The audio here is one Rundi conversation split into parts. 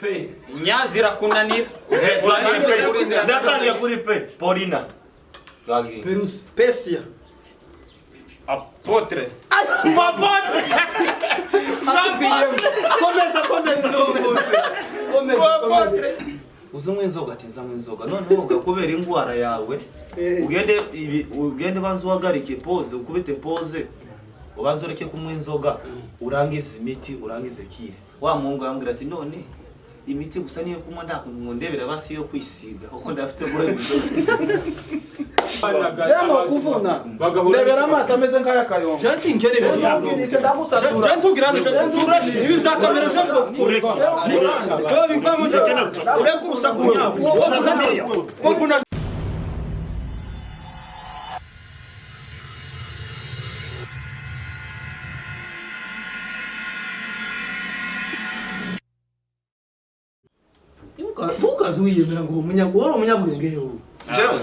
P. Nya zirakunanira. Ndatangiye kuri P. Paulina. Twagiye. Perusi. Pesia. Apotre. Komeza, komeza, komeza. Komeza. Uzunywa inzoga, ati nzanywa inzoga, noneho ugakubera ingwara yawe, ugende ibi, ugende banza uhagarike pose, ukubite pose, ubanze ureke kunywa inzoga, urangize imiti, urangize kire. Wa muhungu arambwira ati none imiti gusa niyo kunywa, nta kuntu ngondebera basi yo kwisiga kuko ndafite guhera inzoga. Jemo kuvuna. Ndebera amaso ameze nk'aya kayongo. Jansi nkene Icyo ndagusatura. Jantugira hano ibi bya kamera nshaka Wewe bivamo ureke urusaku. Wowe vuna. Tukazi wiyemera ngo uri umunyabwenge hewe. Jewe.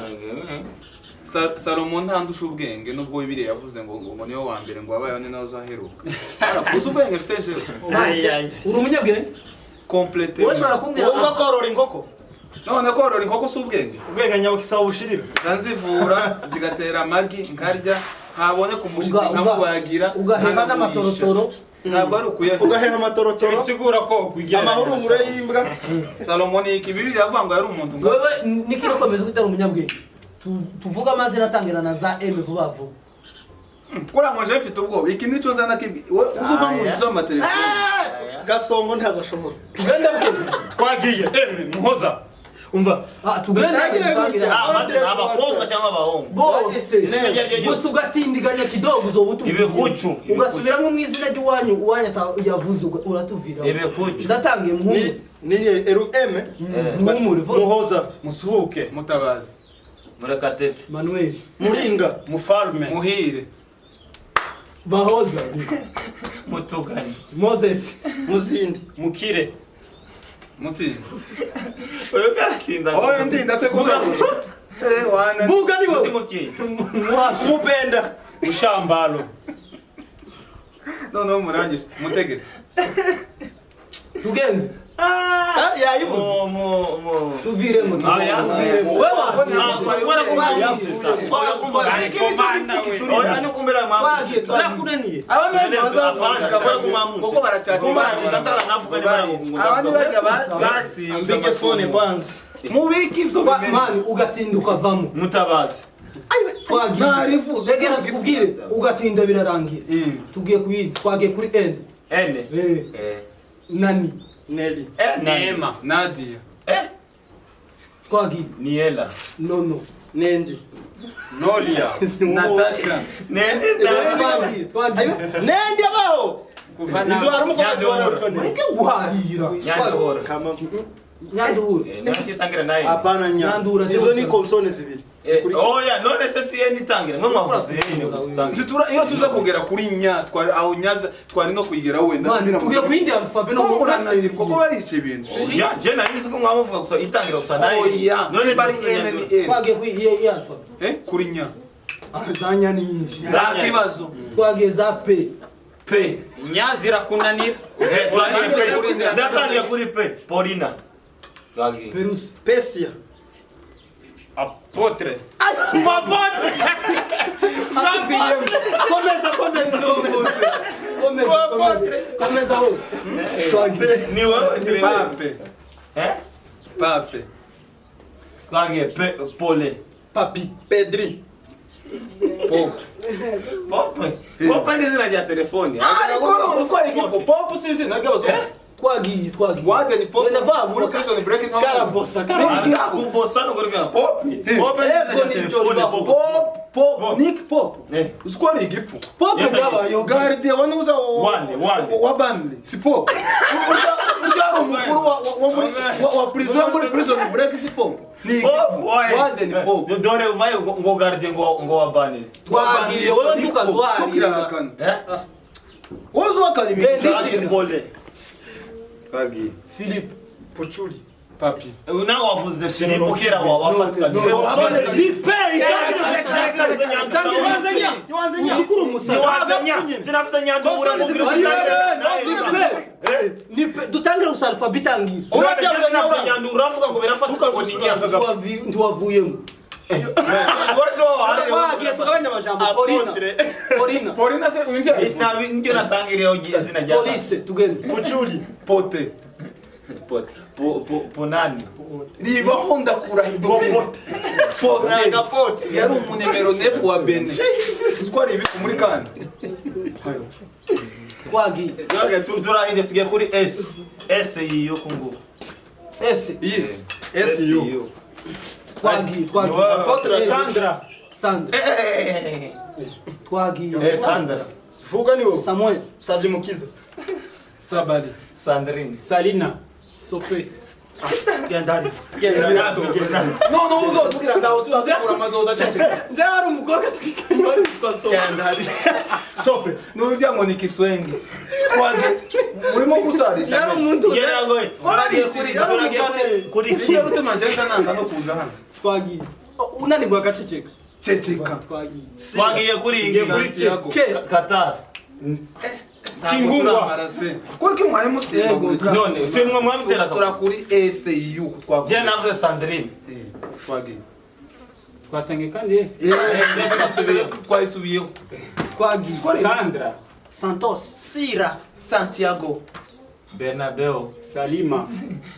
Salomo ntandusha ubwenge nubwo Bibiliya yavuze ngo niwe wa mbere ngo wabayeho ni nawe uzaheruka. Uzi ubwenge mfite jewe. Uri umunyabwenge? Complete. Wowe ushobora kumbwira Wowe korora inkoko. None korora inkoko si ubwenge. Ubwenge nyabukisa bushirira. Zanzivura zigatera amagi nkarya ntaboneka umushitsi nkamubagira ugaheba n'amatorotoro. Ntabwo ari ukuyaha. Ugahera amatorotoro. Bisigura ko ukugereranya. Amahurungure y'imbwa. Salomo ni iki? Bibiliya iravuga ngo yari umuntu nga. Wewe nikiro komeza utari umunyabwenge. Tuvuga amazina atangira na za M vuba vuba. Kora ngo je mfite ubwoba. Iki nico nzana kibwi. Uzuva mu nzu z'amatelefone. Gasongo ntazashobora. Tugende bwenge. Twagiye. M Muhoza. Umva. Ah, tugende tugende. Amazina abakobwa cyangwa abahungu? Bose. Gusa ugatindiganya kidogo uzoba utuvira. Ibikucu. Ugasubiramo mu izina ry'uwanyu uwanyu yavuze uratuvira. Ibikucu. Ndatangiye muhungu. Ni eru M. Muhumure. Muhoza. Musuhuke. Mutabazi. Murekatete. Manuel. Muringa. Mufalme. Muhire. Bahoza. Mutugani. Moses. Muzindi. Mukire. Mutsinzi. Uyu karatinda. Oyo ndinda se kuvuga. Wana. Vuga ni wewe. Mukiye. Mupenda. Mushambalo. Noneho murangije. Mutegetsi. Tugende. Yayivuze. Mu Tuviremo. Tuviremo. Wewe wagiye. Zirakunaniye. Abandi bazavuga kuko baracyatinda. Abandi barya basinze. Mpige phone kwanza. Mubiki ibyo Mani ugatinda ukavamo. Mutabazi. Twagiye. Narivuze. Egera tukubwire ugatinda birarangira. Tugiye kuyindi. Twagiye kuri N. N. Nani. Nelly. Neema. Nadia. Twagiye. Niela. Nono. Nendi. Nolia. Natasha. Nendi. Twagiye. Twagiye. Nendi abaho. Kuva Izo na. harimo Nyanduhura. Mureke guharira. Nyanduhura. Kama Nyanduhura. Ntitangira nayo. hapana nya. Nandura Izo ni konsone zibiri. Oya, none se si N itangira. Mwe mwavuze N gusa. Tutura iyo tuza kugera kuri nya twari aho nyabya twari no kuyigera wenda. Mani tugiye kuyindi alfabe no murananirwa kuko barica ibintu. Ya, je nari nzi ko mwamuvuga gusa itangira gusa nayo. Oya, None bari N ni N. Twagiye kuri iyi alfabe. Kuri nya. Za nya ni nyinshi. Nta kibazo. Twagiye za P. P. Nya zirakunanira. Ndatangiye kuri P. Paulina. Twagiye. Perusi. Pesia. Apotre. Komeza, komeza, komeza. Komeza. Komeza wewe. Twagiye. Ni wewe. Pape. Pape. Twagiye P. Pole. Papi. Pedri. Pop. Pope. Pope ni izina rya telefone. Ariko uko ari igipo pop si izina ry'abazungu. Twagiye. Twagiye. Warden pop. Wenda va Muri prison break ntabwo. Karabosa, karabosa. Kubosa no kuvuga Pope. Pope ni izina rya telefone. Pop. Pop pop Nick Pop. Uzi ko ari igifu. Pop byabaye. Guardian wani uza Wane. wa Burnley si pop. Urya ari umukuru wa muri wa prison muri prison break si pop. Ni igifu. Warden pop. Dore uvaye ngo guardian ngo wa Burnley. Twagiye wowe ntukazwarira. Tukirahakana. Wowe uzuhakana ibintu. Genda Pole. Twagiye. Philip. Puchuli. Papi. Nawe wavuze Philip ukira wafatikanye. Ni P itangira. Uzikuru umusaza. Sinafite Nyanduhura. Konsone zibiri. Ni P, dutangire gusa alphabet itangira. Urajya na Nyandu uravuga ngo birafata ngo ni Nyandu. Ntiwavuyemo. Twagiye tugabanya amajambo. Polina. Polina. Polina se uyu ndiye. Nabi ndio natangiriyeho izina rya Police tugende. Pucuri. Pote. Ponani. Ribaho ndakurahiye. Pote. Pote. Yari umunimero 9 wa Benin. Uziko ari ibifu muri kandi. Twagiye. Turahinde tugiye kuri S. S yiyo kungu. S. S U. Twagiye twagiye. Apotre Sandra. Sandra. Twagiye. Sandra. Vuga ni wowe. Samuel. Savye Mukiza. Sabali. Sandrine. Salina. Sope. Gendari. Gendari. No no uzotubwira ndaho tuzakura amazoza ceceka. Njye hari umukobwa twiganye wari witwa Sope. Gendari. Sope. N'urya ngo ni kiswenge. Twage murimo gusarisha. Yari umuntu Yeragoye. Kuri Nicyo gutuma nje nanga no kuza hano. twagiye. Unanirwa agaceceka. Ceceka. Twagiye. Twagiye kuri Santiago. K. Qatar. Kingungwa. Kuko mwari musimba Yego. None si mwe mwabitera. Turakuri SU twagiye. Je navuze Sandrine. Twagiye. Twatangiye kandi S. Twayisubiyeho. Twagiye. Sandra. Santos. Sira. Santiago. Bernabeu. Salima.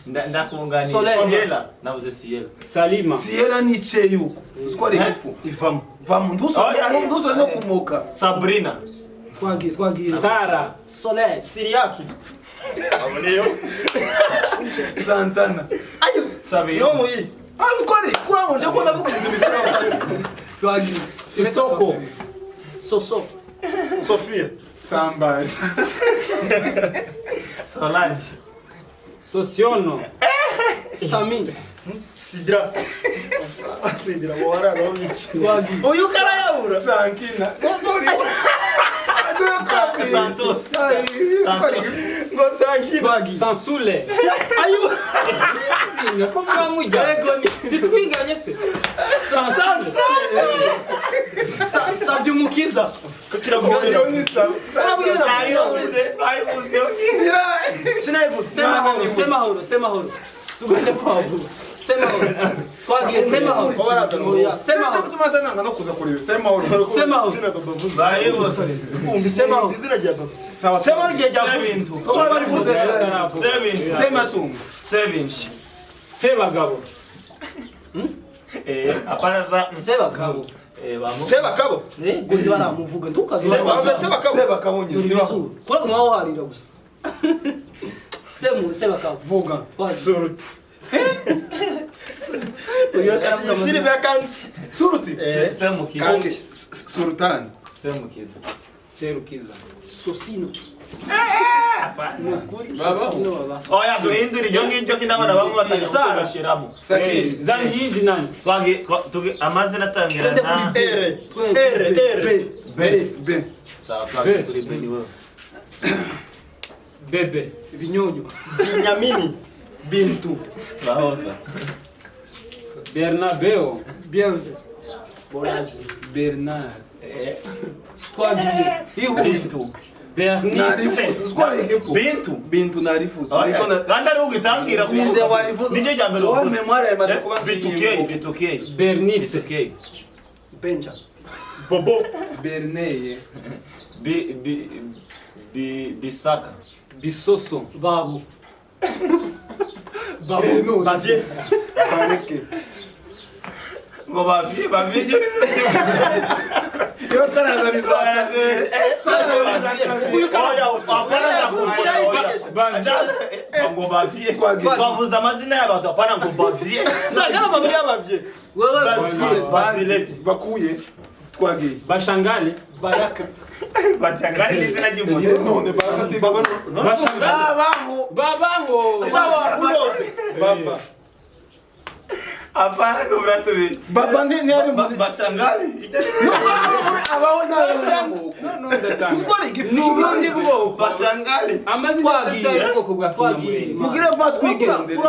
Ndakunganiye. Soleil. Siela. Navuze Siela. Salima. Sierra ni cheyuko. Uziko ari igifu. Ivamo. Vamo nduso no kumoka. Sabrina. Twagiye twagiye. Sara. Soleil. Siriaki. Aboneyo. Santana. Ayo. Sabino. No muyi. Uziko ari kwa nje ko ndavuga ibintu bitari. Twagiye. Sisoko. Soso. Sofia. Samba. Solange. Sosiono. Sami. Sidra. Sidra wara romichi. Twagiye. Uyu karayabura. Sankina. Santos. Ngo Sankina. Twagiye. Sansule. Ayo. Singa ko mwamujya. Yego ni. Titwiganye se. Sansule. Savye Umukiza. Kiravuga. Ayivuze. Ayivuze. Sinayivuze. Semahoro, Semahoro, Semahoro. Tugende kwa Abu. Semahoro. Twagiye Semahoro. Oya, Nicyo Semahoro. gutuma nanga no kuza kureba. Semahoro. Semahoro. Ayivuze. Semahoro. Izina rya papa. Sawa. Semahoro igihe ryavuze. Sebintu. Twabarivuze. Sebintu. Sematungo. Sebintu. Sebagabo. Apana za. Sebagabo. Bamu. Sebakabo. Yego ndi baramuvuga ntukaze. Bavuze Sebakabo. Sebakabonye. Dore ibizuru. Kuri mwaho harira gusa. Semu Sebakabo. Vuga. Twagiye. Suruti. Uyu karavuga Filime ya Kanti. Suruti. Semukiza. Kanti. Sultani. Semukiza. Serukiza. Sosino. Baba. Oya duhindure ibyo ngibyo ko inama bamwe batangiye Sara. kubishyiramo. Sakiri. Zani yindi nani? Twagi amazina atangira na R. R R. B. B. Sawa twagi kuri B ni wewe. Bebe. Ibinyonyo. Binyamini. Bintu. Bahoza. Bernabeu. Bienve. Borazi. Bernard. Twagiye. Bintu. Bernice. Narifuza. Uziko ari igifu. Bintu. Bintu narifuza. Niko na Randa ari ugitangira Ninje warifuza. Nijye rya mbere Wowe uvuze. memoire yamaze kuba Bitukei, bitukei. Bernice. Bitukei. Benja. Bobo. Berneye. Bi bi bi bisaka. Bisoso. Babu. Babu. Bavie. Bareke. Ngo bavye bavye ibyo ni Iyo karaza ni ngo bavye bavuze amazina y'abantu apana ngo bavye Ndagara bavie bavie. Wewe bavie. Bazilete Bakuye. Twagiye. Bashangale. Baraka. Bashangale ni izina ry'umuntu. None baraka si baba no. Bashangale. Babaho. Babaho. Sawa buloze. Baba. Apana ngo buratubiri. Baba ndi ni ari muri Bashangale. Abaho nawe. No no ndatanga. Uziko ari igifu. Ni ubundi bwoko. Bashangale. Amazina Twagiye. y'ubwoko bwa Twagiye. Kinyamulenge. Mugire va twigendere.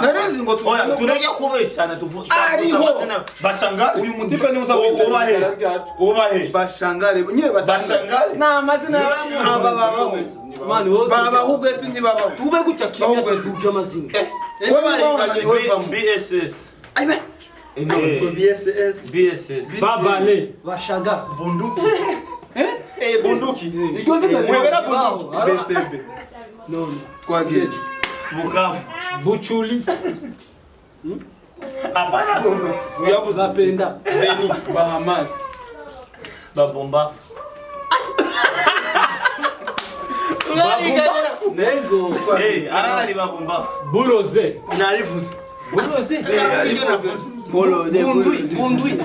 Narenze ngo Oya tureke kubeshyana tuvuze. Ariho. Bashangale. Uyu mutipe ni uza wicara Ubahe. Ubahe. Bashangale nyine batanga. Bashangale. Ni amazina y'abantu aba babaho. Mani wowe Babaho ugwetu ntibabaho. Tube gutya kimya Baho ugwetu. tuvuge amazina. Wowe barenganye wowe vamo. BSS. Ayiwe. BSS. BSS. Babale. Bashaga. Bunduki. Bunduki. Iryo zina Mwebera bunduki. BCB. No. Twagiye. Bukavu. Buchuli. Hapana. Uyavuze. Bapenda. Beni. Bahamas. Babomba. Nego. Arahari babomba. Buroze. Narivuze. Buroze. Bolode. Bundui. Bundui.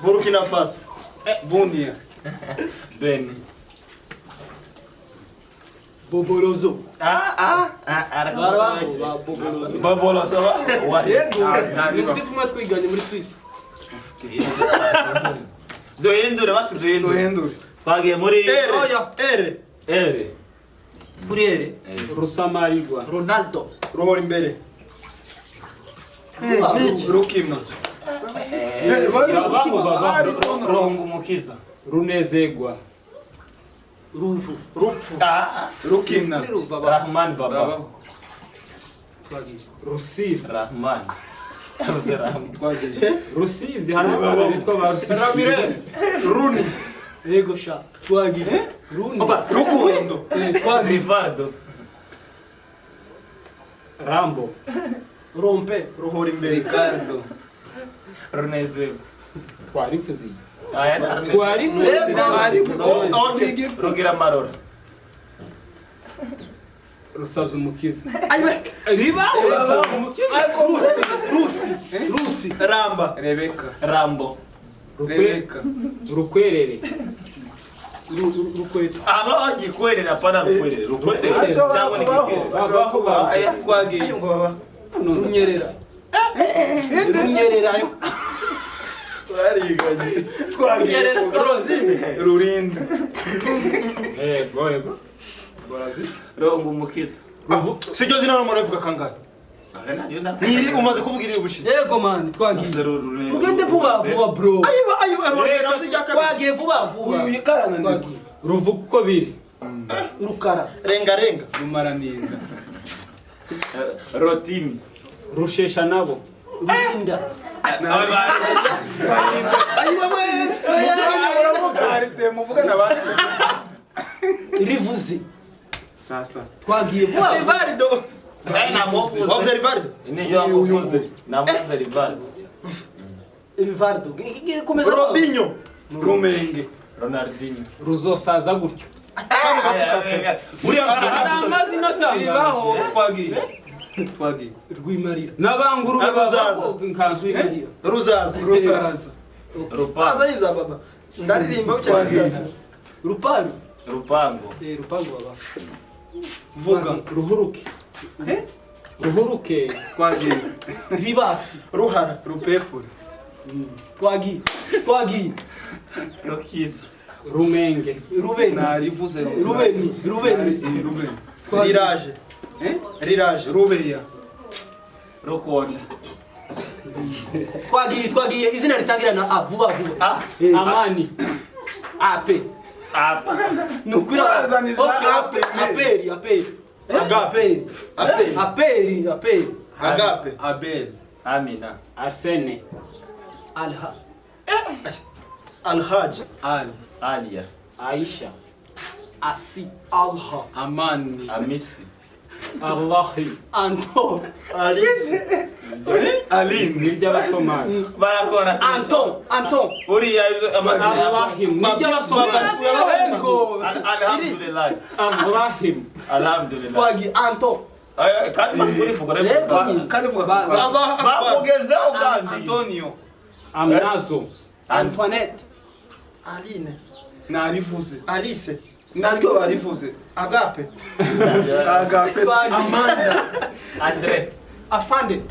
Burkina Faso. Bunia. Beni. Boborozo. Boborozo. Boborozo. Yego. Ni kumwe twiganye muri Swiss. Duhindure basi duhindure. Duhindure. Twagiye muri R. R. Kuri R. Rusamarigwa. Ronaldo. Ruhora imbere. Niki. Rukimna. Babaho. Rongo umukiza. Runezegwa. Ruvu. Rupfu. Rukimna. Rahman baba. Rusizi. Rahman. Rusizi hari abana bitwa ba Rusizi. Ramirez. Runi. Yego sha. Twagiye. Runi. Rukundo. Twagiye. Rivaldo. Rambo. Rompe. Ruhora imbere. Ricardo. Runezero. Twarifuzi. Twarifuzi. Rugira amarora. Rusaza umukiza. Ayiwe. Riba. Rusaza umukiza. Rusi. Rusi. Rusi. Ramba. Rebeka. Rambo. Rebeka. Rukwerere. Rukweto. Aba gikwerere apana rukwerere. Rukwerere cyangwa ni gikwerere. Babaho ba. Twagiye. Runyerera. Runyerera. Bariganye. Twagiye. Rosine. Rurinda. Yego yego. Brazil. Rongo umukiza. Siryo zina no muravuga kangahe? Niri umaze kuvuga iri ubushize. Yego man twagiye. Mugende vuba vuba bro. Ayiba ayiba rongera navuze irya kabiri. Twagiye vuba vuba. Uyu karananirwa. Ruvuga uko biri. Rukara. Renga renga. Rumaraninda. Rotimi. Rushesha nabo. Rurinda. Ayiba we. Uravuga muvuga na basi. Rivuzi. Sasa. Twagiye vuba. Rivaldo. Wavuze Rivaldo? Nijo wamuvuze. Namuvuze Rivaldo. Rivaldo. Komeza. Robinho. Rumenge. Ronaldinho. Ruzosaza gutyo. Uriya amazina atanga. Bibaho twagiye. Twagiye. Rwimarira. N'abanguru babaho inkanzu Ruzaza. Rusaza. Rupaza ni bya baba. Ndaririmba ucyane. Ruparu. Rupango. Rupango baba. Vuga. Ruhuruke. Ruhuruke. Twagiye. Ribasi. Ruhara. Rupepure. Twagiye. Twagiye. Rukiza. Rumenge. Rubeni. Narivuze. Rubeni. Rubeni. Rubeni. Riraje. Riraje. Rubeya. Rukonda. Twagiye twagiye izina ritangira na A vuba vuba. Amani. A P. A. Nukura. AP. Aperi aperi. Agape. Aperi. Aperi aperi. Agape. Abel. Amina. Arsene. Alha. Alhaj. Al. Alia. Aisha. Asi. Alha. Amani. Amisi. Allahi. Anton. Alice. Aline. N'iry'abasomali. Barakora. Anton. Anton. Uriya amazina. Allahim. N'iry'abasomali. Alhamdulillah. Allahim. Alhamdulillah. Twagiye Anton. Kandi bakurivuga. Kandi vuga. Allah Akbar. Bakugezeho kandi. Antonio. Amnazo. Antoinette. Aline. Narivuze. Alice. Naryo barivuze. Agape. Agape. Amanda. Andre. Afande.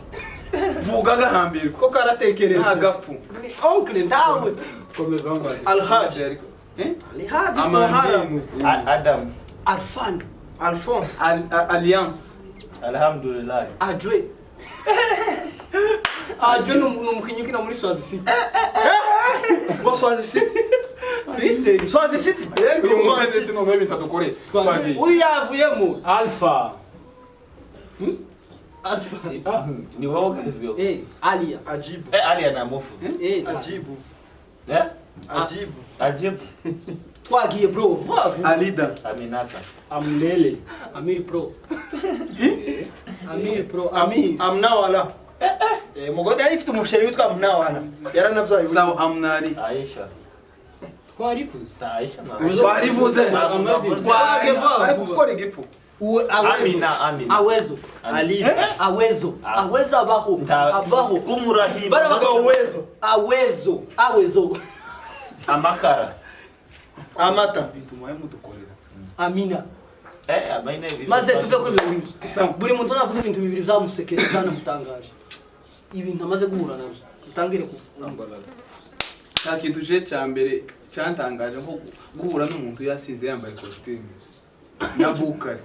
Vuga agahambirwa. Ko karatekereza. Nta gapfu. Ni oncle ndawe. Komeza mbaye. Alhaj. Alhaj. Muharram. Amandine. Adam. Alfan. Alphonse. Alliance. Alhamdulillah. Adwe. Adwe ni umukinnyi ukina muri Swazi City. Ngo Swazi City. Tuyiseri. Swazi City. Uyu musenesi noneho ibintu adukoreye twagiye. Uyu yavuyemo. Alpha. Alpha. Ni wowe ugezweho. Alia. Ajibu. Alia namuvuze. Ajibu. Ajibu. Ajibu. Twagiye bro. Vuba vuba. Alida. Aminata. Amlele. Amir Pro. Amir Pro. Amir. Amnawala. Mugode yari ifite umusheri witwa Amnawala. Yaranabyaye. Sawa Amnari. Aisha. Twarivuze. Aisha mama. Twarivuze. Twagiye vuba Ari vuba. gukora igifu. Amina, Amina. Awezo. Alice. Awezo. Awezo abaho. Abaho. Kumurahimba. Barabaga Awezo. Awezo. Awezo. Amakara. Amata. Ibintu mubaye mudukorera. Amina. Amina. Maze tuve kuri ibyo bintu. Buri muntu navuga ibintu bibiri byamusekeje byanamutangaje. Ibintu amaze guhura nabyo. Utangire ku. Nta kintu je cya mbere cyantangaje nko guhura n'umuntu yasinze yambaye kositimu na bukari.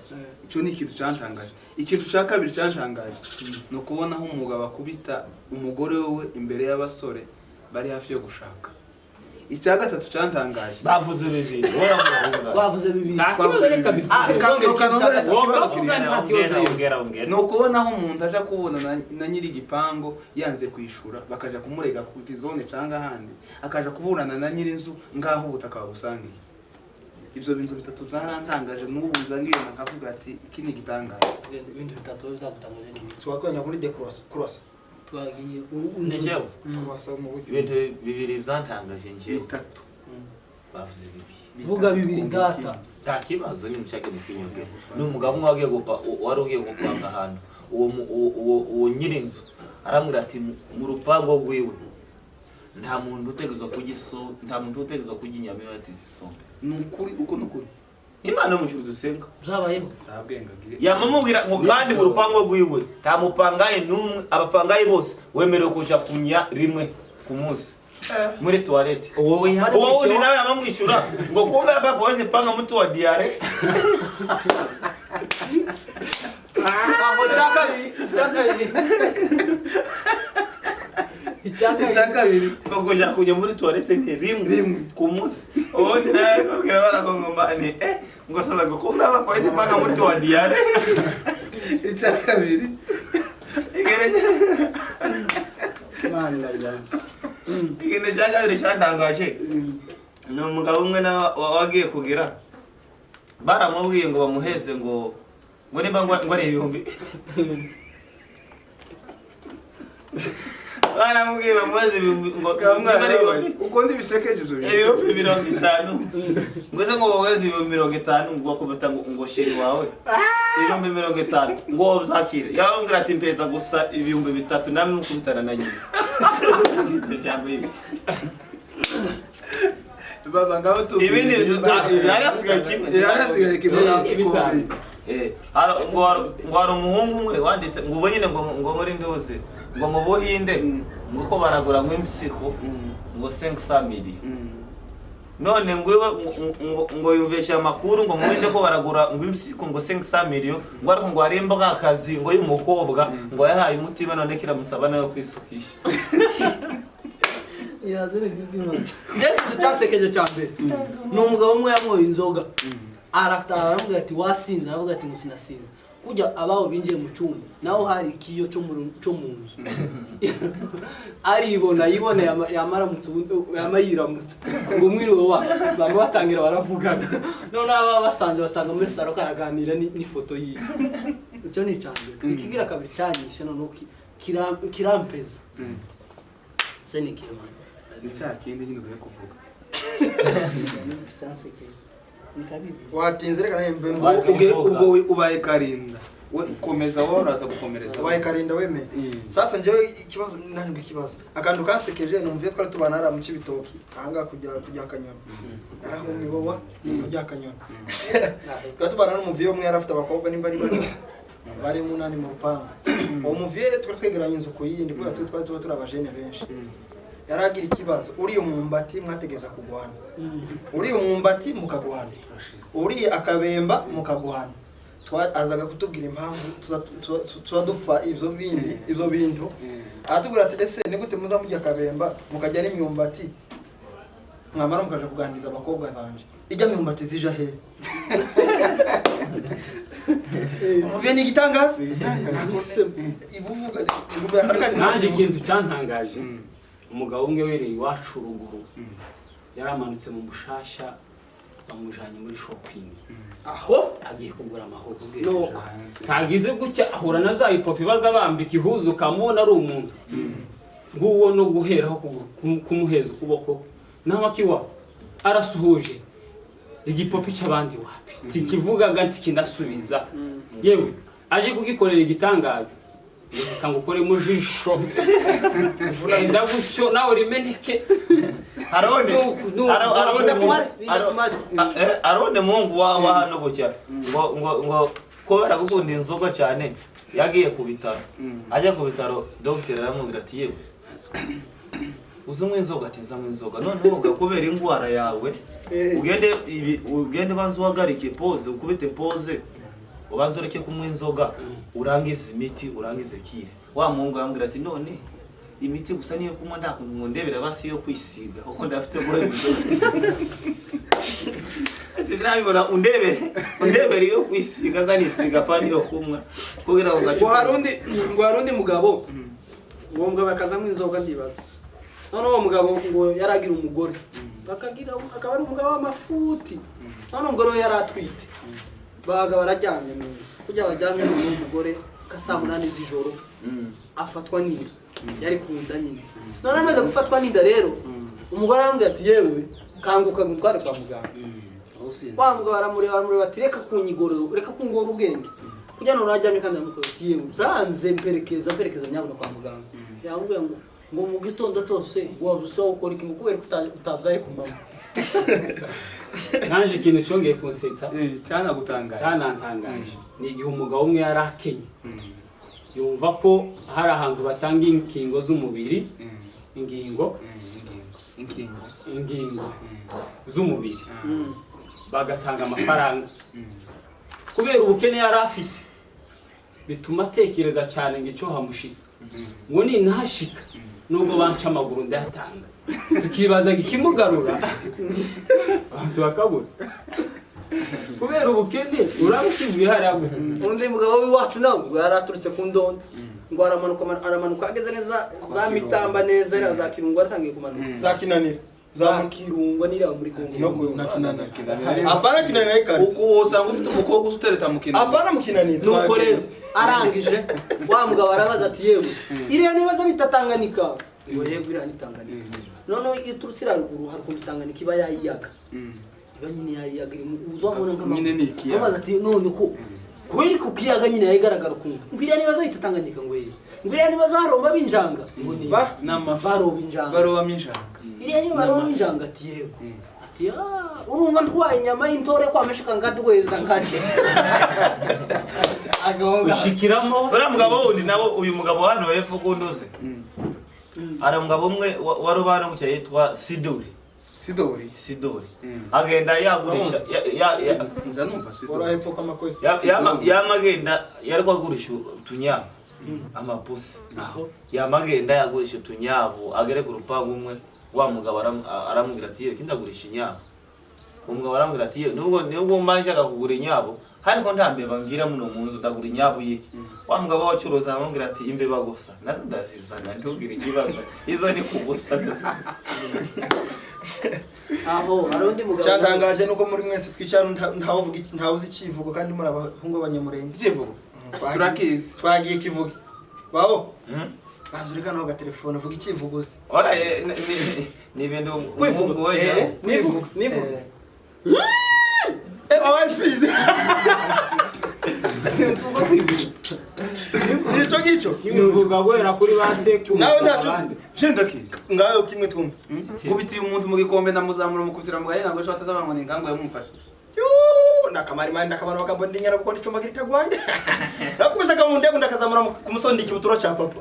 Icyo ni ikintu cyantangaje. Ikintu cya kabiri cyantangaje ni ukubona aho umugabo akubita umugore we imbere y'abasore bari hafi yo gushaka. Icya gatatu cyantangaje. Bavuze bibiri. Bavuze bibiri. Nta kibazo reka bivuge. Ni ukubona aho umuntu aja kubona na nyiri igipangu yanze kwishura bakaja kumurega ku zone cyangwa ahandi akaja kuburana na nyiri inzu ngaho ubutaka babusangiye. Ibyo bintu bitatu byarantangaje n'ubu ngiye nkavuga ati iki ni igitangaje. Ibintu bitatu byagutangaje ni ibiki? Twakwenda kuri de cross. Cross. Twagiye Njyewe. Cross mu buryo. Ibintu bibiri byantangaje njyewe. Bitatu. Bavuze bibiri. Vuga bibiri data. Nta kibazo ni mushake mukinyongera. Ni umugabo umwe wagiye gupa wari ugiye gupanga ahantu. Uwo nyiri inzu aramubwira ati mu rupango rwiwe nta muntu utegerezwa kurya nta muntu utegerezwa kurya inyama iyo yatetse isombe. Ni ukuri uko ni ukuri. Imana yo mu ijuru dusenga. Byabayeho. Nta bwenge agira. Yamamubwira ngo kandi mu rupango rwiwe nta mupangayi n'umwe abapangayi bose wemerewe kuja kunya rimwe ku munsi muri toilette. Wowe ni nawe yamamwishyura ngo kumbe hapa kwaweze panga mtu wa diare. Aho cyakabiri, cyakabiri. Icyakabiri. Ngo kuja kunya muri toilette ni rimwe ku munsi. Ubundi nawe kubwira barakongomani ngo sasa ngo kumbe hapa kwaweze panga mtu wa diare. Icyakabiri. Ikintu cya kabiri cyantangaje ni umugabo umwe wagiye kugira baramubwiye ngo bamuheze ngo ngo nimba ngo ari ibihumbi baramubwiye bamuheze ibihumbi ngo nimba ari ibihumbi uko ndibishekeje ibyo bintu ibihumbi 50 ngo se ngo bamuheze ibihumbi 50 ngo bakubita ngo sheri wawe ibihumbi 50 ngo uzakire yaramubwira ati mpeza gusa ibihumbi 3 namwe mukubitana na nyina. Baba ngaho tu ibindi yarasigaye kimwe yarasigaye kimwe ngo hari umuhungu umwe wanditse ngo ubu nyine ngo muri nduzi ngo mu Buhinde ngo ko baragura ngo impyiko ngo 500 million none ngo ngo yumvesha amakuru ngo muhinde ko baragura ngo impyiko ngo 500 million ngo ariko ngo hari imbwa akazi ngo y'umukobwa ngo yahaye umutima none kiramusaba nayo kwisukisha. Njye cyansekeje cya mbere ni umugabo umwe yanyoye inzoga arataha aramubwira ati wasinze aravuga ati ngo sinasinze kujya ababo binjiye mu cyumba naho hari ikiyo cyo mu nzu aribona yibona yamaramutse yamayiramutse ngo mwiriwe wa bamwe batangira baravugana none aba basanze basanga muri saro karaganira n'ifoto yiwe. Icyo ni icya mbere. Ikigira kabiri cyanyishe noneho kirampeza se ni ikihe mwana ni cya kindi nyine ugiye kuvuga. Watinze reka nawe mbe ubwo ubaye Karinda we komeza wowe uraza gukomereza ubaye Karinda wemeye. Sasa njyewe ikibazo nandwi ikibazo akantu kansekeje numviye twari tubana ara mu Cibitoki ahanga kujya Kanyoni narahumiwe kujya Kanyoni twari tubana n'umuviye umwe yarafite abakobwa nimba ari bane bari munani mu rupangu. Uwo muviye twari twegeranye inzu ku yindi kubera twari tuba turi abajene benshi. Yaragira ikibazo uri umwumbati mwategeza kugwana uri umwumbati mukagwana uri akabemba mukagwana. Azaga kutubwira impamvu tuza dupfa ivyo bindi ivyo bintu aratubwira ati ese ni gute muza mujya akabemba mukajya n'imyumbati Mwamara mukaja kuganiriza abakobwa banje. Ijya myumbati zija he? Umuviye ni igitangaza? Ibuvuga Naje ikintu cyantangaje, umugabo umwe wereye iwacu ruguru yaramanutse mu mushasha, bamujanye muri shopping Aho agiye kugura amahuzu. Nuko ntagize gutya ahura na za ipopi baza bambika ihuzu, ukamubona ari umuntu nguwo no guheraho kumuheza ukuboko n'amakiwa arasuhuje igipopi cy'abandi wapi tikivugaga ntikinasubiza. Yewe aje kugikorera igitangaza, reka ngukore mu jisho enda gutyo nawe rimeneke. Arone arone arone mungu wa hano gutya ngo kubera gukunda inzoga cyane yagiye ku bitaro. Ajya ku bitaro dogiteri aramubwira ati yewe uzunywa inzoga, ati nzanywa inzoga. Noneho kubera ingwara yawe ugende ugende banza uhagarike pause, ukubite pause, ubanze ureke kunywa inzoga, urangize imiti, urangize kire. Wa mungu arambwira ati none imiti gusa niyo kunywa, nta kuntu ngo ndebera basi yo kwisiga kuko ndafite guhera inzoga. Ati nabibona undebere iyo kwisiga zanisiga pani yo kunywa kugira ngo ngo harundi mugabo uwo mugabo akazanywa inzoga ndibaza. None uwo mugabo ngo yaragira umugore bakagira akaba ari umugabo w'amafuti. None umugore we yaratwite, baga barajyanye mu kujya bajyanye n'umugore ka saa 8 z'ijoro afatwa n'inda yari kunda nyine. None amaze gufatwa n'inda rero umugore arambwira ati yewe kanguka ngutware kwa muganga. Wa mugabo aramureba ati reka kunyigorora, reka kungora ubwenge. Kujya none ajyanye kandi aramukora ati yewe nsanze mperekeza nyabuna kwa muganga. Yamubwiye ngo mu gitondo cyose wabuze ukora iki kubera utazaye ku mama. Naje ikintu cyongeye kunsetsa cyanagutangaje cyanantangaje ni igihe umugabo umwe yari akenye yumva ko hari ahantu batanga inkingo z'umubiri, ingingo z'umubiri bagatanga amafaranga. Kubera ubukene yari afite bituma atekereza cyane ngo icyo hamushitse ngo nintashika nubwo banca amaguru ndayatanga. Tukibaza ikimugarura abantu bakabura kubera ubukene urabukivuye hariya. Undi mugabo w'iwacu nawe ngo yaraturutse ku ndonde ngo aramanuka ageze neza za mitamba neza iriya za Kirungu aratangiye kumanuka za Kinanira za Kirungu n'iriya muri Kongo no na Kinanira. Apana Kinanira kandi uko usanga ufite umukobwa utereta mu Kinanira. Apana mu Kinanira. Nuko rero arangije wa mugabo arabaza ati yewe iriya nibaza bita Tanganyika ngo yego iriya ni Tanganyika. None iturutse iriya ruguru hari ukuntu Tanganyika iba yayiyaga iba nyine yayiyaga uzabona nyine ni ikiyaga. Amaze ati none ko kubera ko kiyaga nyine yayigaragara ukuntu ngo iriya nibaza bita Tanganyika ngo yego ngo iriya nibaza haroba binjanga ngo ni baroba injanga baroba injanga iriya niba baroba injanga ati yego ati urumva ntwaye inyama y'intore kwamesheka ngadweza nkarye ushikiramo. Uriya mugabo wundi nawe uyu mugabo hano hepfo kunduze hari umugabo umwe wari ubana gutya yitwa Sidori. Sidori agenda yagurisha nza numva Sidori yamagenda yari kwagurisha utunyabo amapusi yamagenda yagurisha utunyabo agere ku rupangu umwe wa mugabo aramubwira ati yewe kindagurisha inyabo. Umugabo aramubwira ati yewe nubwo mbanje akakugura inyabo ariko nta mbeba ngira muno mu nzu ndagura inyabo ye. Wa mugabo wacuruza aramubwira ati imbeba gusa nazo ndazizana ntugire ikibazo izo ni kubusa. Aho hari undi mugabo cyatangaje nuko muri mwese twicara ntawuvuga ntawuzi ikivugo kandi muri abahungu b'abanyamurenge. Ikivugo turakizi twagiye kivuge bawo banza ureka naho gatelefone uvuga ikivugo uzi. Ora ni ibintu kwivuga nivuga nivuga wabaye fizi sinzuba kwivuga nicyo ngicyo nivuga guhera kuri ba sekuru nawe ntacyo je ndakizi ngayo kimwe twumva ngubitiye umuntu mu gikombe ndamuzamura mukubitira mu gahinga ngo ejo batazabanga ngo ingango yamumfashe. Ndakamara imana ndakamara magambo ndi nyara kuko ndicumba kitagwanje nakubise kamunde ndakazamura ku musondi kibutura cha papa.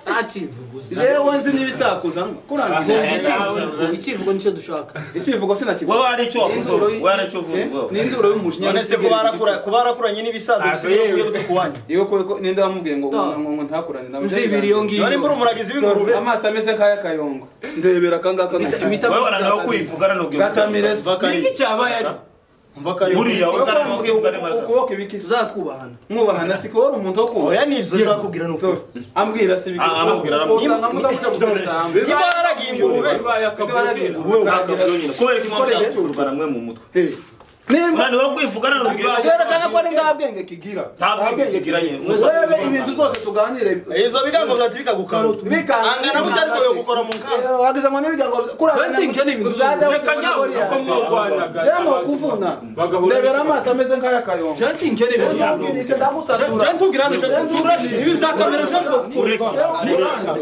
Ntakivuguza. Jewe nzi n'ibisakuza kurangira. Ikivugo nicyo dushaka. Icivugo sinakivuga. Wowe hari icyo wavuze, wowe hari icyo uvuze wowe. Ni induro y'umujinya. None se kuba barakuranye n'ibisaza bisigaye kuye butukuwanya. Iyo ko ninde wamubwiye ngo ngo ntakurane nawe? Nzibiri iyo ngiyo. None mbura umuragizi w'ingurube. Amaso ameze nk'aya kayongo. Ndebera akangaka. Imita Wowe wananiwe kwivuga none ubwiye. Gatamire se. Niki cyabaye ari Umva kariho. Buriya wowe utananiwe kwivuga ni mwaka. Ukuboko ibiki? Tuzatwubahana. Mwubahana si ko uri umuntu wo kubaha. Oya nivyo nzakubwira nuko. Ambwira si ibiki. Amubwira, aramubwira. Usanga mudakuja gutereta. Niba yaragiye ingurube. bibaye akavukira. Wowe urakavuga nyine. Kubera ko impamvu ushaka kurwana mwe mu mutwe. Nimba Unaniwe kwivuga none ubwiye. cyerekana ko ari nta bwenge kigira. Nta bwenge kigira nyine. Urebe ibintu zose tuganire. Ivyo bigango byati bikagukara. Angana gutya ariko yo gukora mu nkanga. Wagize ngo n'ibigango kurangana. Francis, ni ibintu Reka nyawe uko mwogwanaga. Jemo kuvuna. Bagahura. Ndebera amaso ameze nk'aya kayongo. Jansi nkene ibintu. Ndagusatura. Je ntugira nje ibi bya kamera nje ko.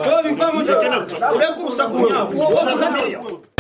Ko bivamo nje. Ureka urusaku wewe.